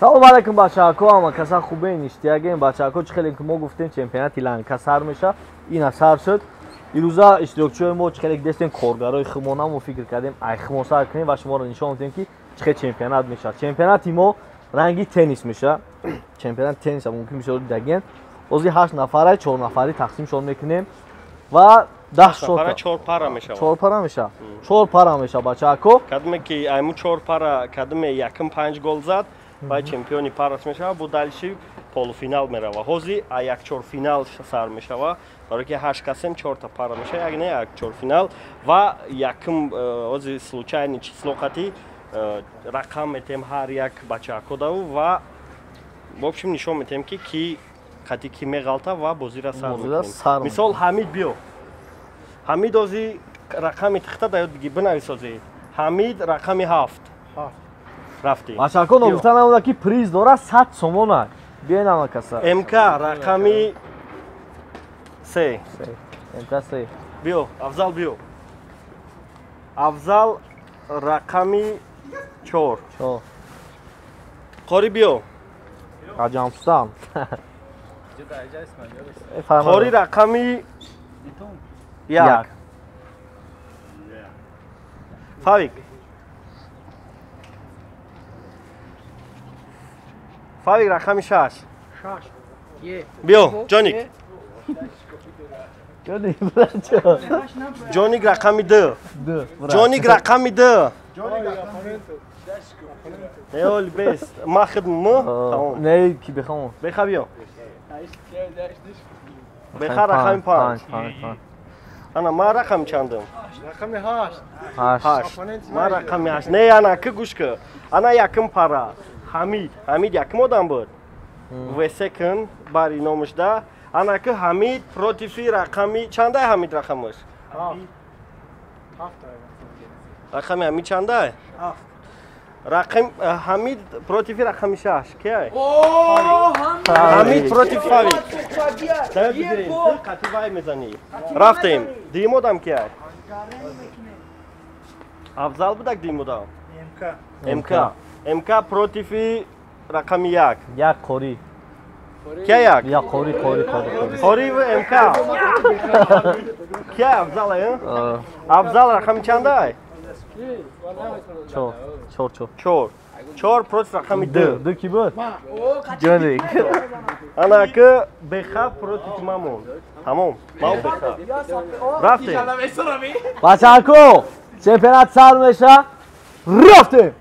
Салом алейкум бачаҳако, ҳама каса хубе ништиягем. Бачаҳако, чӣ хеле ки мо гуфтем, чемпионати Ланка сар меша, ина сар шуд. Ирӯза иштирокчиҳои мо чӣ хеле дестем, коргарои химона, мо фикр кардем ай химон сар кунем ва шуморо нишон медиҳем, ки чӣ хел чемпионат мешавад. Чемпионати мо ранги теннис меша. Чемпионати теннис мумкин бисёр дидаген. Ози 8 нафара, 4 нафари тақсимшон мекунем ва 10 шота. 4 пара мешавад. 4 пара мешавад. 4 пара мешавад бачаҳако. Кадме ки айму 4 пара, кадме якм 5 гол зад, ва чемпиони параш мешавад, бо дальше полуфинал мерава. Ҳози а як чорфинал сар мешава, барои ки 8 касем 4 та пара мешава, як не як чорфинал ва якм ҳози случайный число қати рақам метем ҳар як бачаҳако даву ва в общем нишон метем ки ки қати ки меғалта ва бозира сар мекунем. Мисол Ҳамид биё. Ҳамид ози рақами тихта даёд биги бинавис ози. Ҳамид рақами 7. Рафти. Бачаҳако, ногуфта намуда ки приз дора 100 сомона. Биёен ҳама каса. МК рақами 3. МК 3. Биё, Афзал биё. Афзал рақами 4. 4. Қори биё. Аҷамстан. Қори рақами 1. Фавик. Фавик рақами 6. 6. Биё, Ҷоник. Ҷоник, брачо. Ҷоник рақами 2. Ҷоник рақами 2. Не, оли бес. Ма хидм мо? Тамом. Не, ки бехам. Беха биё. Беха рақами 5. Ана ма рақами чандам? Рақами 8. 8. Ма рақами 8. Не, ана ки гӯш ки. Ана якм пара. Ҳамид. Ҳамид якм одам буд. Весекн бари номашда. Ана ки Ҳамид против рақами чандай Ҳамид рақамаш? 7. Рақами Ҳамид чандай? 7. Рақам Ҳамид против рақами 6. Киай? Ҳамид против Фавик. Давай бигирем. Қати вай мезанӣ. Рафтем. Дуюм одам киай? Афзал будак дуюм одам? МК. МК. МК против рақами 1. 1 қори. Кия як? Я қори, қори, қори. Қори ва МК. Кия Афзал, э? Афзал рақами чандай? 4. 4 4. 4. 4 против рақами 2. 2 ки буд? Ҷоник. Ана ки Беха против Мамон. Тамом. Мам Беха. Рафтем. Бачаҳако, чемпионат сар меша. Рафтем.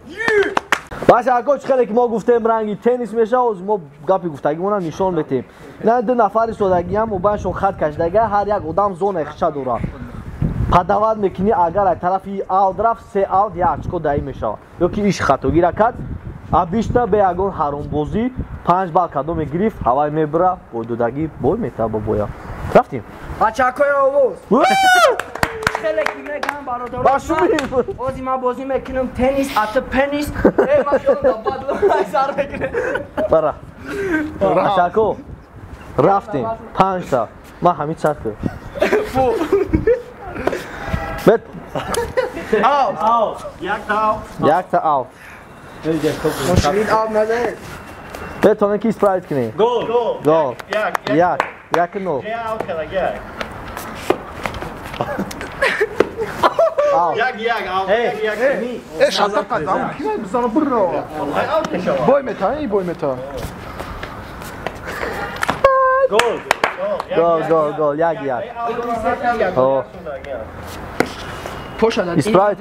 Бачаҳако, чӣ хеле ки мо гуфтем ранги теннис меша, оз мо гапи гуфтагимона нишон метем. Ина ду нафари содагиам мобайншон хат кашидага, ҳар як одам зонаи хиша дорад. Падават мекунӣ, агар аз тарафи аут рафт, се аут як очко даӣ мешавад. Ё ки иш хатогира кард, абишта бе ягон ҳаромбозӣ 5 бал кадоме гирифт, ҳавай мебура, бойдодагӣ бой метава бо боя. Рафтем. Бачаҳакои овоз. Хеле ки мегам бародарон. Ози ман бозӣ мекунам теннис, аты пенис. Э, ман ёдам бадло сар мекунам. Бара. Бачаҳако, рафтем. 5 та. Ман ҳамид сар кунам. Фу. Бет. Аут. Аут. Як та аут. Як та аут. Мошин аут назад. Бетонем ки исправить кунем. Гол. Гол. Як. Як. 1 0. Аут када, як. Аут. Як як аут. Як як. Э, шата қадам. Ки бизана бурро. Аут мешава. Бой мета, ин бой мета. Гол. Гол, гол, гол. Як як. О. Исправить.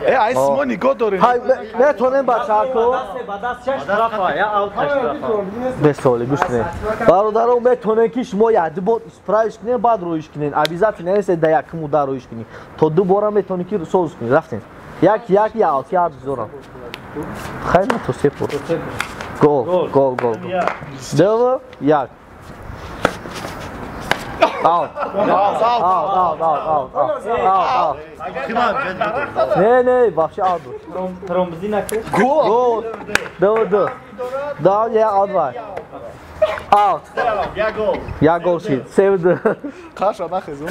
Э, ай смо нигоҳ дорем. Ҳай, метонем бачаҳако. Бесоли, гӯш кунед. Бародарон, метонем ки шумо як ду бор исправиш кунед, баъд роиш кунед. Обязательно нест да якум удар роиш кунед. То ду бора метонед ки соз кунед. Рафтем. Як як я аут, я дорам. Хайр, то се пор. Гол, гол, гол. 2 1. Аут. Аут, аут, аут, аут, аут. Не, не, вообще аут буд. Тромбзӣ накард? Гол. Гол. 2 2. Да, я аут вай. Аут. Як гол. Як гол шид. 3 2. Қаша нахезу.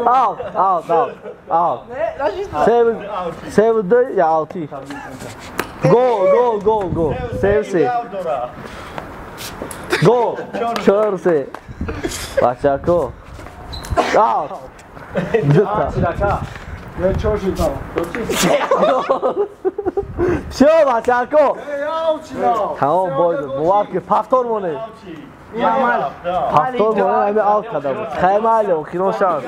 Аут, аут, аут. Аут. 7 7 2 я аути. Гол, гол, гол, гол. 3-3. Гол. 4-3. Бачако. Аут. Дута. Всё, бачако. Тамом бой дод. Бовар ки повтор монед. Повтор монед, ами аут карда буд. Хай майли, охирон шанс.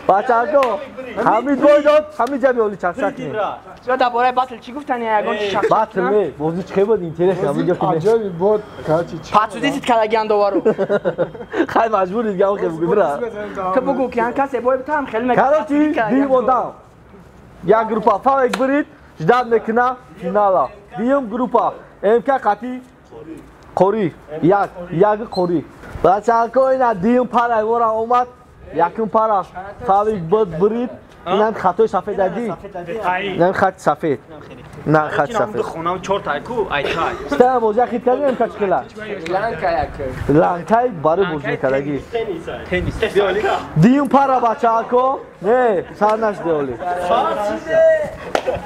Бачако, ҳамид бой дод, ҳамид ҷами оли чақчақ кунем. Чиро дар бораи батл чӣ гуфтани ягон чи чақчақ? Батл не, бозӣ чӣ буд интерес ҳамид ё ки не. Аҷоиб буд, короче. Пасудисит калагиан довару. Хай маҷбурид гам хе бугӯ бира. Ту бугӯ ки ҳан касе бой битам хеле мекунад. Короче, дим одам. Як группа Фавек бурид, ждат мекуна финала. Дуюм группа МК қати Қорӣ, як, як Қорӣ. Бачако ина дуюм парай вора омад. Якум пара Фавик буд бурид. Инам хатои сафед ади. Инам хати сафед. На хати сафед. Хонам 4 тай ку ай тай. Стаа бозия хит кардем МК чикела. Ланка як. Ланкай барои бозӣ мекардагӣ. Теннис. Дуюм пара бачако. Не, сар нашиде оли.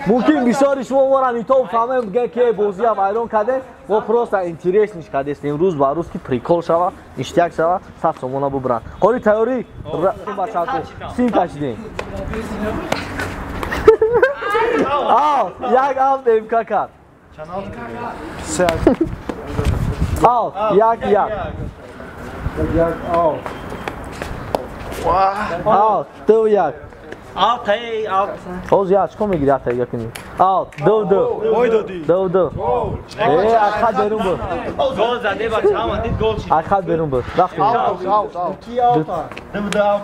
Мумкин бисёри шумо мора нито фаҳмем бигӯянд ки бозия вайрон кардем. Мо просто интересниш кардестем. Рӯз ба рӯз ки прикол шава, ништяк шава, 100 сомона бубранд. Қори тайёрӣ? Бачако, сим кашидем. Аут, як аут МК кард. Аут, як як. Як аут. Аут, ду як. Аут, эй, аут. Ҳозир як чикор мегири ата як кунӣ? Аут, ду ду. Бой додӣ. Ду ду. Э, аз хат берун буд. Гол заде бача, ҳама дид гол шид. Аз хат берун буд. Рафтем. Аут, аут, аут. Ки аут? Ду ду аут.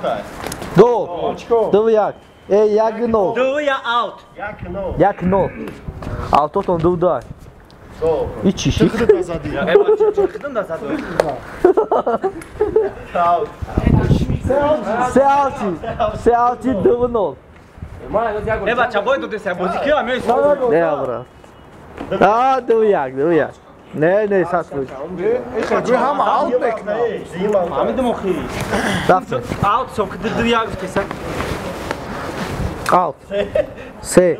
Гол. Ду як. Э, як нол. Ду я аут. Як нол. Як нол. Аутотон ду ду. И чӣ шид? Худат задӣ. Э, бача, чӣ худам да задо. Аут. Се аути. Се аути ду нол. Э, бача, бой додеса, бозӣ ки ами? Не, брат. А, ду як, ду як. Не, не, сас буд. Э, хай ҳама аут мекунад. Ҳамидам охи. Рафтем. Аут соб ки ду як гуфтеса. Аут. Се.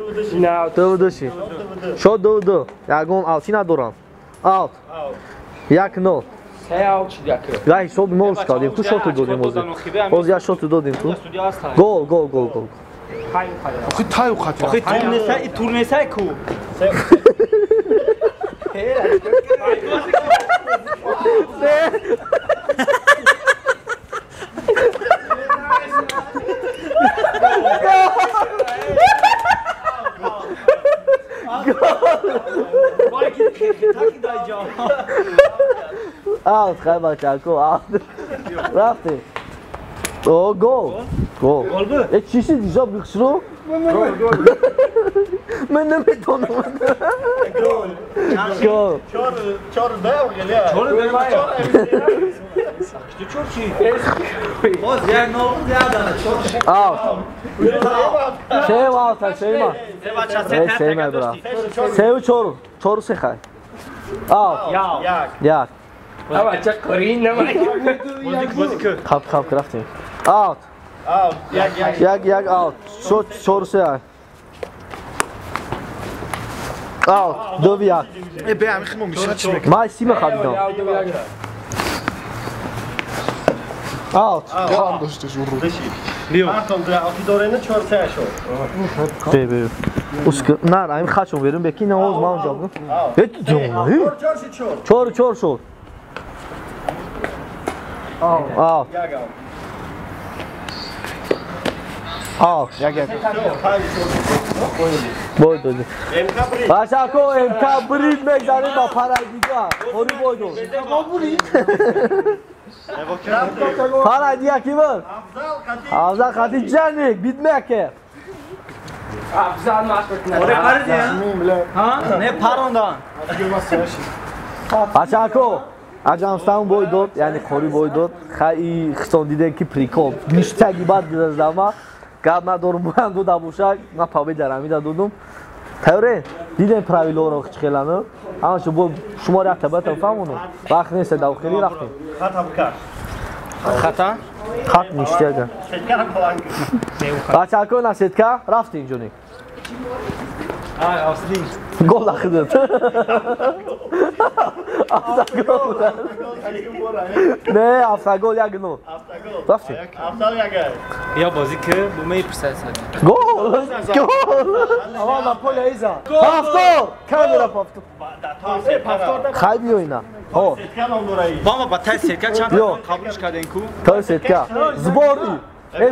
Ду ду шид. Шо ду ду. Ягон аути надорам. Аут. Як нол. Се аут шид як. Я ҳисоб нол кардем. Ку шоту додем ҳозир. Ҳозир як шоту додем ку. Гол, гол, гол, гол. Охи таю хати. Охи турнеса, и турнеса ку. Се. Аут, хай бачако, аут. Рафтем. О, гол. Гол. Гол буд? Э, чӣ шид ҳисоб шурӯъ? Ман наметонам. Гол. Гол. Чор чор ду гелия. Чор ду. Чор чи? Боз як нол зиёда. Чор. Аут. Сеюм аут, сеюм. Э, бача, се Э, та сеюм, та бра. дошти. Сею чор. Чору се хай. Аут. Як. Як. Бача қори намай. Бозӣ ку, бозӣ ку. Хап, хап, рафтем. Аут. Аут. Як як. Як, як, аут. Шо чору се. Аут. Ду як. Э, бе ами химо миша чӣ мекунад? Ман сима хабидам. Аут. Кам доштеш уру. Артон ду аути дорена чор се шо. Бе, бе. Уск, на, ами хачон берун беки, на ҳоз ман ҷавоб. Э, ҷон, э. Чор шид чор. Чор чор шуд. Аут. Як аут. Аут. Як як. Бой додем. МК брид. Бачако, МК брид мегзарем ба параи дигар. Қори бой дод. Параи дигар ки буд? Афзал қати. Афзал қати Ҷаник, битмекер. Афзал маш мекунад. Оре париди, ҳа? Не парондан. Бачако, Аҷамстан бой дод, яъне қори бой дод. Хай хисон дидем ки прикол. Ништяги бад гузаштама. Гап надорум, боям дода бошак. Ман победа рамида додум. Тайёре? Дидем правилоро чӣ хелану? Ҳамашу бо шумори як табата фаҳмону. Вақт нест, давхелӣ рафтем. Хата бикаш. Хата? Хат ништяга. Сеткара баланг. Бачако, на сетка рафтем ҷоник. Гол ахидат. Автогол. Не, автогол як нол. Рафтем. Автогол як. Я бозӣ ки бо мепурсад. Гол! Гол! Аввал на поле иза. Повтор! Камера повтор. Повтор. Хай биё ина. Ҳо. Бама ба тай сетка чанд қабулш кардем ку? Тай сетка. Сборный.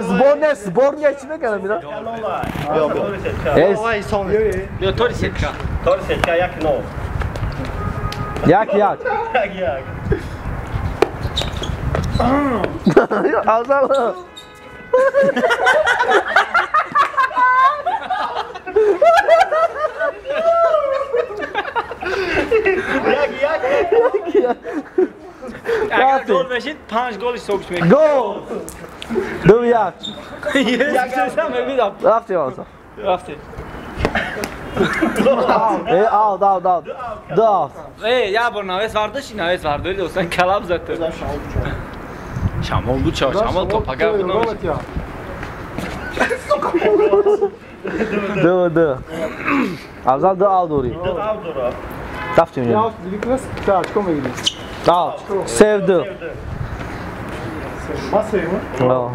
Сборная, сборная чӣ мекардам ина? Биё тори сетка. Тори сетка 1-0. 1-1. 1-1. Азал. 1-1. Агар гол мешид 5 гол ҳисоб мекард. Гол! 2-1. Рафтем Азал. Рафтем. Аут, аут, аут. Ду аут. Я бор навес вардоши, навес вардори досан калаб зад. Шамол буд ча, шамол то пага буд намешид. 2-2. Афзал ду аут дорӣ. Ду аут дора. Рафтем. Аут диги класс, та чикор мегирӣ? Аут. 3-2. Ма сеюм?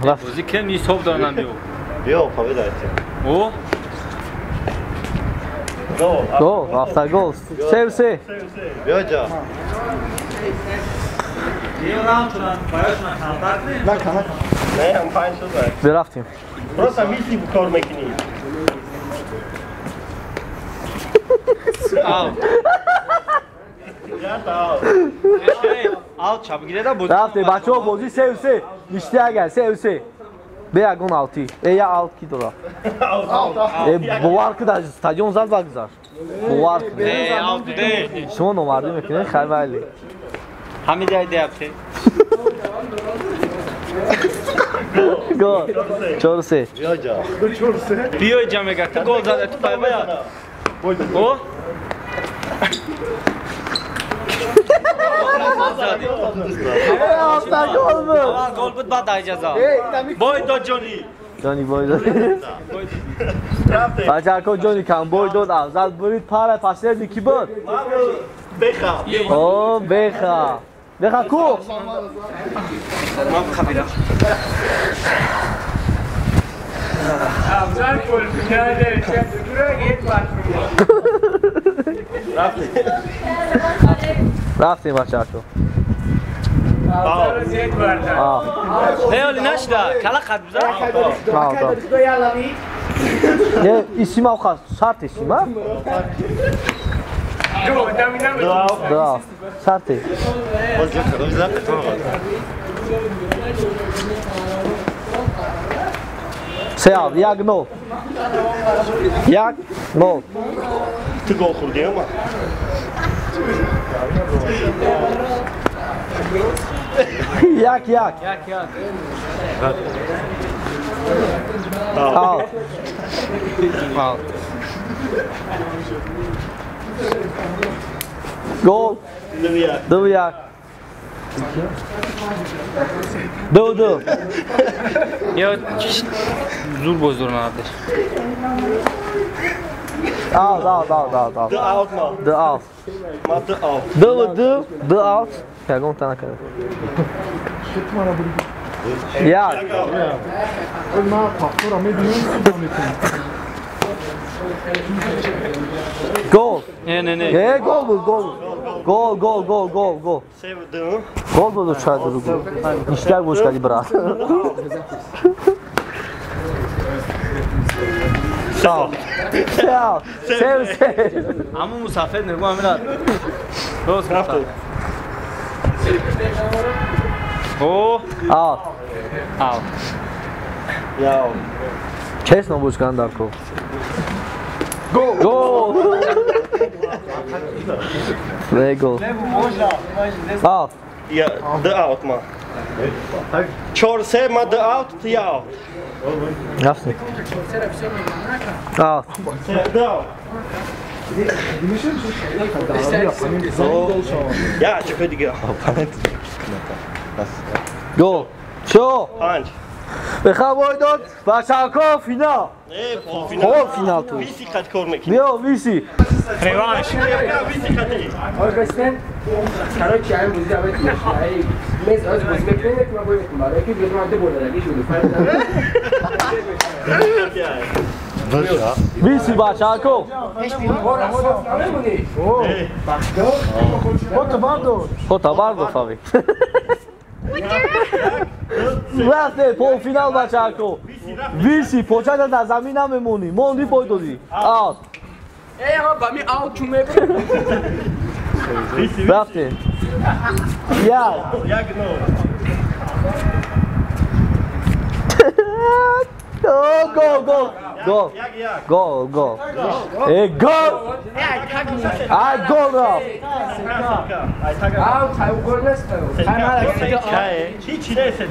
Рафт. Бозӣ кем ҳисоб дорам биё. Биё, победайте. О? Гол. Гол, автогол. 3-3. Биё ҷа. Нака, нака. Не, ҳам 5 шуда. Биё рафтем. Просто мисли кор мекунӣ. Аут. Аут чап гиреда бозӣ. Рафтем бачаҳо бозӣ 3-3. Ништи агар 3-3. Бе ягон аутӣ. Я аут ки дора? Бовар ки дар стадион зад ва гузашт. Бовар ки. Аут буде. Шумо номардӣ мекунед, хай вайли. Ҳамин ҷай деабте. Гол. 4-3. Биё ҷа. 4-3. Биё ҷа мега, ту гол зада ту пайвая. О? Автогол буд. Гол буд баъд ай ҷазо. Бой дод Ҷони. Ҷони бой дод. Бачаҳо Ҷони кам бой дод, Афзал бурид пара последний ки буд? Беха. О, Беха. Беха ку? Ман хабирам. Афзал полуфинал Рафтем бачаҳо. Не, оли нашда. Кала қад бизан. Не, исима охас, шарт исима? Да, шарт. Се аут, 1-0. 1-0. Ту гол хӯрдӣ ама? 1-1. 1-1. Аут. Аут. Гол. 2-1. 2-1. 2-2. Я зур боз дорам абдеш. Аут, аут, аут, аут, аут. Ду аут ма. Ду аут. Ма ду аут. 2-2, ду аут. Ягон та накард. Як. Ма повтора мебинем, суда мекунем. Гол. Не, не, не. Гол буд, гол. Гол, гол, гол, гол, гол. 3-2. Гол буд, чай буд. Ништяк буд кади брат. Чао. Чао. 3-3. Ҳамун мусафир нагу ҳамина. Рост гуфтам. О, Аут. Аут. Яу. Честно буд Кандарко. Гол. Гол. Не гол. Аут. Я ду аут ма. 4-3 ма ду аут, ту я аут. Рафтем. Аут. Ду аут. Я чӣ дига. Гол. Чо? 5. Беха бой дод. Бачако финал. Пол финал ту. Виси қад кор мекунӣ. Биё виси. Реванш. Виси қади. Оргастен. Короче, ай бозӣ аввал ай мез аз бозӣ мекунем, ма бой мекунем. Барои ки бедон ду борда даги шуд. Виси бачако. Хота бардор фави. Рафте полуфинал бачако. Виси почата дар замин намемонӣ. Монди бой додӣ. Аут. Эй, ама ба ми аут чун мебурӣ. Рафте. Як. Як нол. О, гол, гол, гол. Гол, гол. Э, гол! Ай, гол рафт. Аут, ай гол нест.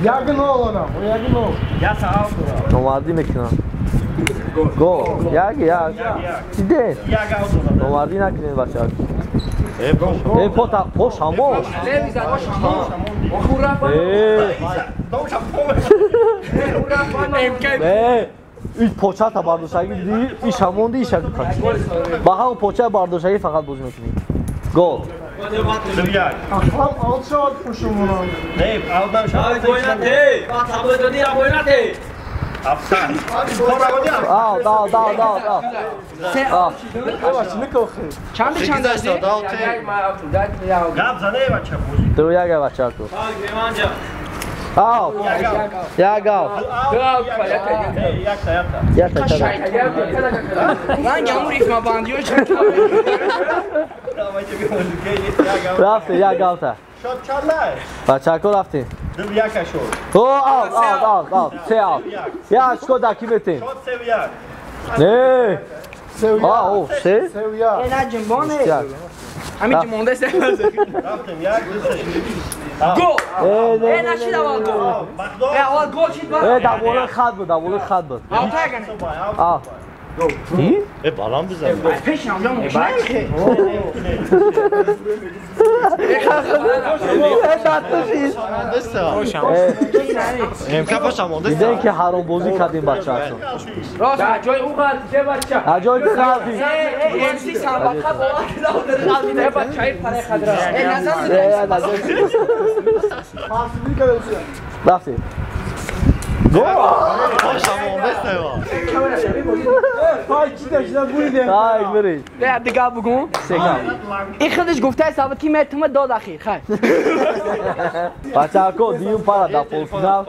Як нол она, як нол. Номардӣ мекунам. Гол. Як, як. Диде. Номардӣ накунед бачаҳо. Э, пота, пош ҳамон. Э, ин почата бардоштагӣ дидӣ? Иш ҳамонди, иш ба ҳамон почаи бардоштагӣ фақат бозӣ мекунӣ. Гол. Ахлам аут шавад пушумонанд. Не, аут намешавад. Аут, аут, аут, аут, аут. Чанди чанд аст? Гап зане бача бозӣ. Ду як бачако. Аут. Як аут. Якта, якта. Якта, якта. Ранг ҳамун рифмабандиё чанд. Рафте, як аута. Шот чанда? Бачако рафтем. Ду яка шод. О, аут, аут, аут, аут. Се аут. Як очко дар ки метем? Шот се як. Не. А, о, се? Се як. Э, на ҷимбоне. Ҳамин ҷимонда се. Рафтем, як, ду, се. Гол! Э, Э, нашид аввал гол. Э, аввал гол шид ба. Э, дар болои хат буд, дар болои хат буд. Аута ягане. Аут. И? Э, баланд бизан. Пеш намҷа мумкин намехе. Э, дасташид. МК пошам монда. Дидем ки ҳаромбозӣ кардем бачаҳо. Рост. Да ҷои ӯ ғалти, де бача. Аз ҷои ту ғалти. Э, э, МС самбақа бола кида ғалти, де бача, ин параи хадра. Э, назар Э, назар. Рафтем. Гол! Пошам монда сева. Пай чида чида буридем. Ай, биред. Де дига бугун. Сега. Ин худаш гуфтаи сабт ки метума дод ахир, хай. Бачаҳо, дуюм пара дар полуфинал.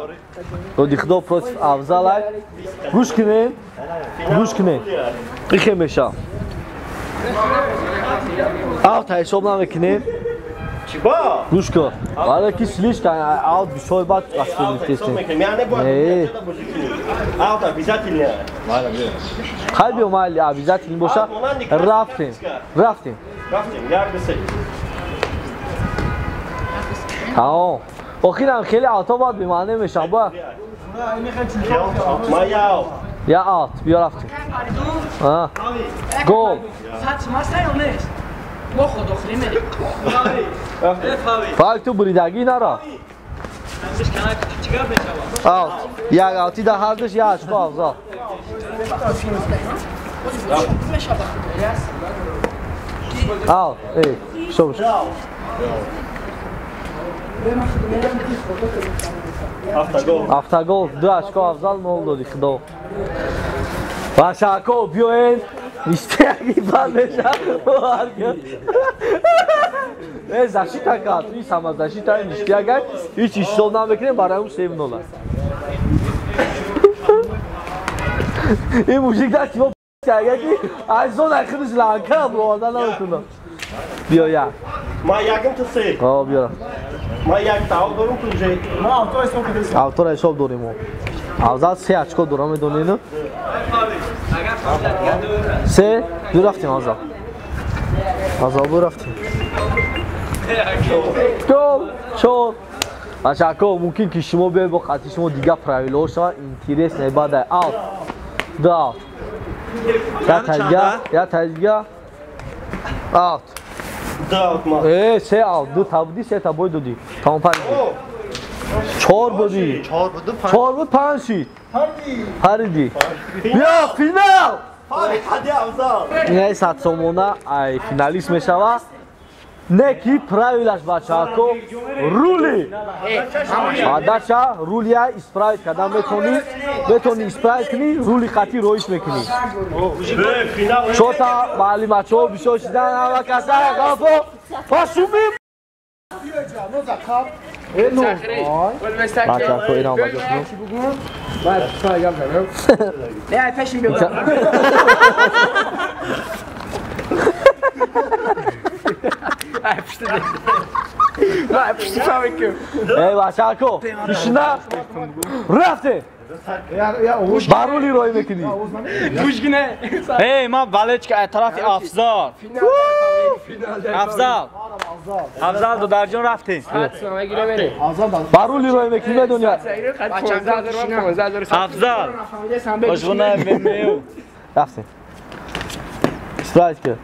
Додихудо против Афзалай. Гӯш кунед. Гӯш кунед. Ихе меша. Аут ҳисоб намекунем. Чиба? Гӯш кун. Барои ки слишком аут бисёр бад Аут ҳисоб мекунем. Яъне бояд бозӣ кунӣ. Аут обязательно. Хай биё майли обязательно боша. Рафтем. Рафтем. Рафтем, як, ду, се. Тамом. Охирам хеле ауто бад бемаъне мешавад. Бояд Ма я аут. Я аут, биё рафтем. А. Гол. Сат мастай ё нест? Мо худ охири мерем. Фалк ту буридагӣ нара. Аут. Як аути дар ҳардуш як очко Афзал. Аут. Эй, шобш. Автогол. Автогол, ду очко Афзал нол доди худо. Бачаҳо биёед. Ништяги бад мешавад. Э, защита кард. Ин самозащита ништяга. Ҳеҷ ҳисоб намекунем, барои ӯ 3-0. Ин мужик дасти мо карда ки аз зонаи худаш ланка бироварда наметунад. Биё як. Ма якм ту се. О, биё. Ма як та аут дорум ту уже. Ма авто ҳисоб кардем. Автора ҳисоб дорем мо. Афзал се очко дорам медонед? Се, ду рафтем Афзал. Афзал ду рафтем. Гол, чор. Бачаҳо, мумкин ки шумо биёед бо қатъи шумо дигар правилаҳо шавад, интерес не баъд аут. Ду аут. Я тайга, я тайга. Аут. Ду аут ма. Э, се аут, ду та будӣ, се та бой додӣ. Тамом паридӣ. 4 буди. 4 буд 5. 4 буд 5 шид. Париди. Бیا финал. Париди Афзал. Ин 100 сомона ай финалист мешава. Неки правилаш бачако рули. Адача рулия исправить кадам метони, метони исправить кни, рули қати роиш мекни. Чота маълимачо бисёр шидан ҳама каса гафо пашуми. Бачако инам бачако. Баъд чӣ гап задам? Не, ай пешим биё. Ай пушти. Ай пушти фамикум. Эй бачако, тишина. Рафте. Ба рули рой мекунӣ. Пушгине. Эй, ман балечка ай тарафи Афзал. Афзал. Афзал додарҷон рафтем. Ба рули рой мекунӣ медонӣ. Афзал. Ошғуна мемею. Рафтем. Исправить ки.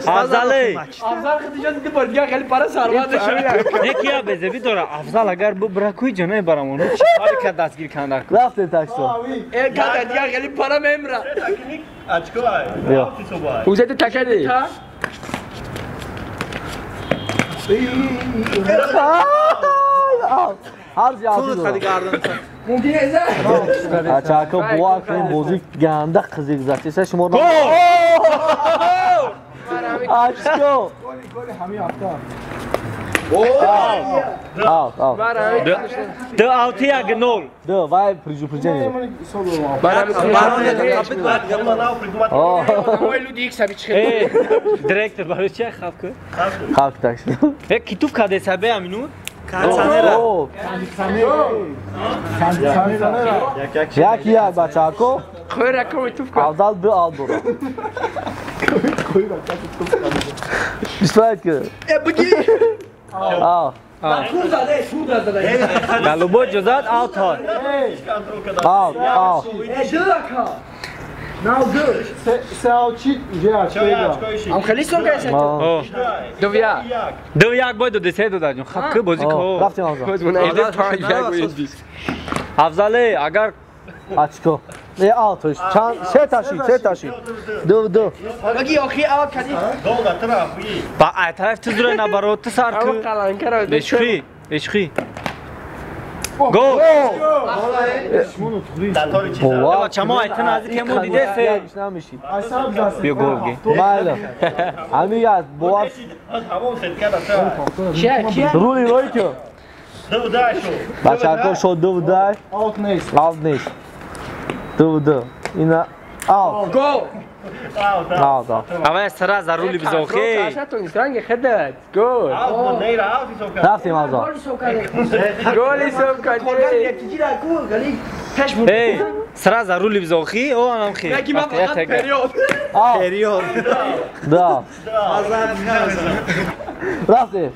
Афзале. Афзал худиҷон диди бор дигар хеле пара сарват шуд. Неки я безеби дора. Афзал агар бубра куи ҷонаи барамон. Чӣ кар дастгир кандар. Рафтем таксо. Э када дигар хеле пара мемра. Очко ай. Узете такади. Ҳар зиёд. Мумкин аст? Ачако бовар кунем бозӣ ганда қизиқ гузашт. Шумо Ачко. Аут, аут. Ду аути як нол. Ду, вай предупреждение. Директор барои чи хав ку? Хав такси. Э китуф каде сабе амину? Кондиционера. Як як бачако. Афзал ду ал дора. Исправить ки. Ау. Галубо ҷозат аут ҳод. Аут, аут. Ам хеле сон кайса ту. Ду як. Ду як бой доде се додарҷон. Хаб ки бозӣ ко. Рафтем Афзал. Афзале агар Очко. Э аут чанд се ташид, се ташид. Ду ду. Баги охи аут кади. Долга тараф биги. Ба ай тараф ту зура набаро ту сар ку. Бешухи, бешухи. Гол. Бова. Чамо ай ту наздик мо диде се. Биё гол ги. Майла. Ами я бовар. Рули рой ки. Ду дай шо. Бачако шо ду дай. Аут нест. Аут нест. Ду ду. Ина аут. Гол. Аут, аут. Авай сара за рули бизохи. Гол. Рафтем Афзал. Гол ҳисоб кардӣ. Эй, сара за рули бизохи, о анам хи. Яки ман фақат период. Период. Да. Рафтем.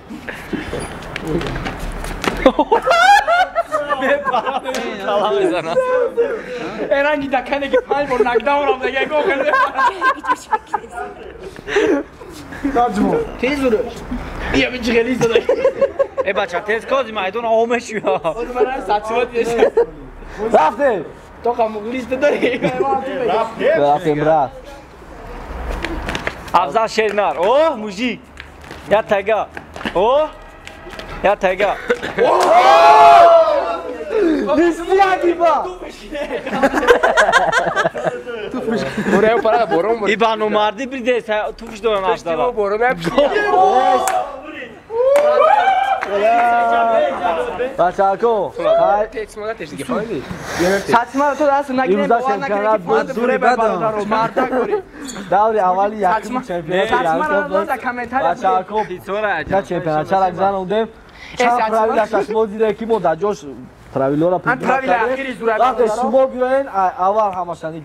Ранги дакане ки 5 бор нокдаун рафт, дага гол кард. Тез бурш. Бия бин хеле зада. Э бача тез кози майдон омешуя. Ман сатсват еш. Рафтем. То қамуглис додари. Рафтем. Рафтем брат. Афзал Шернар. О, мужик. Я тага. О. Я тага. Нисиягиба. Бурео пара бором. Ибану марди биде туфш доран Афзала. Бором. Бачако. Сатсмара ту даст нагирем, бовар накунем ки фонд фуре бародаро, мардак дорӣ. Даври аввали якум чемпионати Сатсмара дар комментария. Бачако, на чемпионат чара гузарондем. Чанд правила шашмо диде ки мо дар ҷош правилора вақте шумо биёен аввал ҳамашани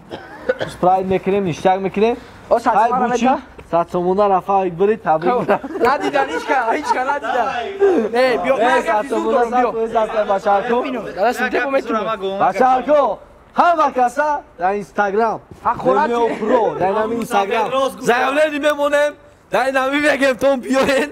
спрайт мекунем, ништак мекунем. Сатсомона рафа бирид, табрик. Надидан ҳичка, ҳичка надидан. Не, биё, ман Сатсомона бачако. Бачако, ҳама каса дар Инстаграм. Про, дар ҳамин Инстаграм. Заявление мемонем. Дай нами мегем, тон биёен.